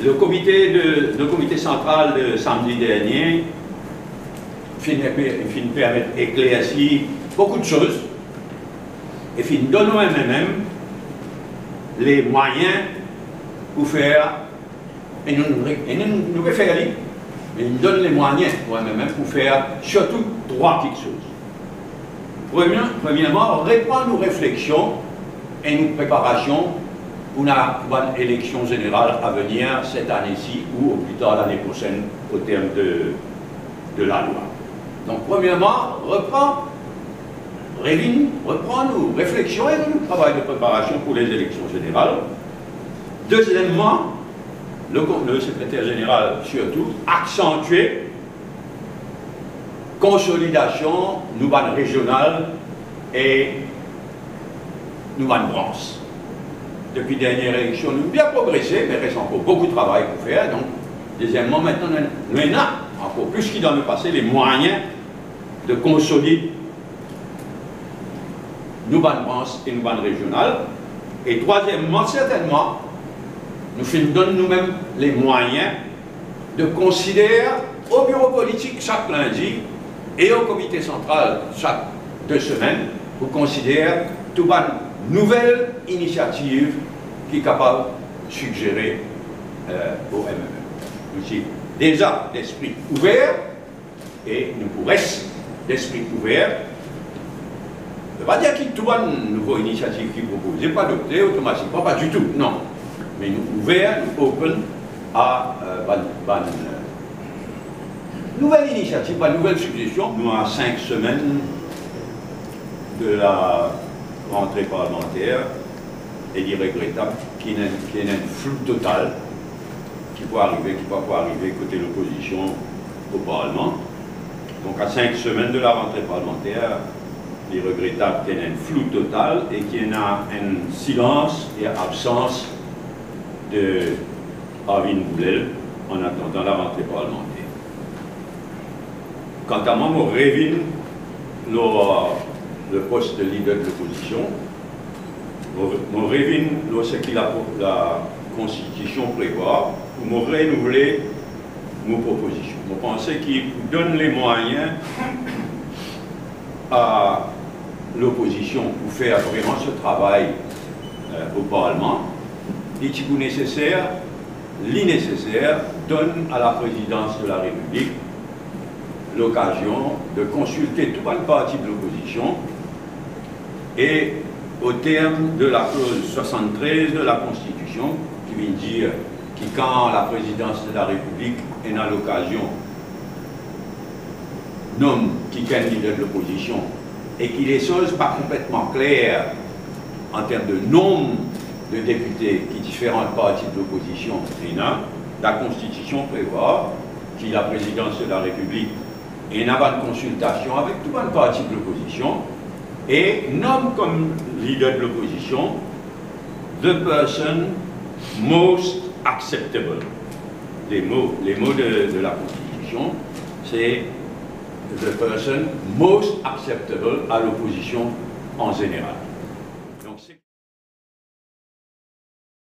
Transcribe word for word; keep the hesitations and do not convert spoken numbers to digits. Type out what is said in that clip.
Le komite de, le komite santral de samdi dernie finn, finn permet eklersi boukou de soz e finn donn nou MMM le mwayin pou fer, e nou, nou, e nou, nou pe fer li, me li donn le mwayin pou MMM pou fer sirtou trwa kiksoz. Premie, premierman, repran nou refleksion e nou preparasion pou na, pou bann eleksion zeneral avenir set ane si ou o pli tar lane prosenn, o term de, de lalwa. Donk, premierman, repran, revinn, repran nou refleksion e nou travay de preparasion pou les eleksion zeneral. Deziemman, le, le sekreter zeneral sirtou aksantie konsolidasion nou bann rezional e nou bann brans. Depi dernie eleksion, nou bien progrese, me res ankor boukou travay pou fer. Donk, deziemman, aster nou ena ankor plis ki dan lepase, le mwayin de konsolid nou bann brans e nou bann rezional. E trwaziemman, sertennman, nou finn donn noumem le mwayin de konsider o biro politik sak lindi e o komite santral sak de semenn pou konsider tou bann nouvel inisiativ ki kapav sigjere, eh, o MMM. Nou ti deza lespri ouver e nou pou res lespri ouver. Sa pa dir ki tou bann nouvo inisiativ ki propoze pou adopte otomatikman, pa ditou, non. Me nou ouver, nou open a, eh, bann, bann, eh, nouvel inisiativ, bann nouvel sigzestion. Nou a sink semenn de la rantre parlmanter e li regretab ki ena, ki ena enn flou total ki pou arive, ki pa pou arive kote lopozision o parlman. Donk, a sink semenn de la rantre parlmanter, li regretab ki ena enn flou total e ki ena enn silans e absans de Arvin Boulel an atandan la rantre parlmanter. Kanta mwa, mo revinn lor le pos de lider de lopozision. Mo, mo revinn lor seki la, la Konstitision prevwar, pou mo renouvle mo propozision. Mo panse ki pou donn lemwayin a lopozision pou fer vreman so travay, eh, o parlman, li ti pou neseser, li neseser donn a la Prezidans de la Repiblik lokazion de konsilte tou bann parti de lopozision e, o term de la kloz swasanntrez de la Konstitision, ki vinn dir ki kan la Prezidans de la Repiblik ena lokazion nom kikenn lider de lopozision e ki lesoz pa konpletman kler an term de nom de depite ki diferan parti de lopozision ena, la Konstitision prevwar ki la Prezidans de la Repiblik ena bann konsiltasion avek tou bann parti de lopozision e nom kom lider de lopozision the person most acceptable. Le mo, le mo de, de la Konstitision, se the person most acceptable a lopozision an zeneral.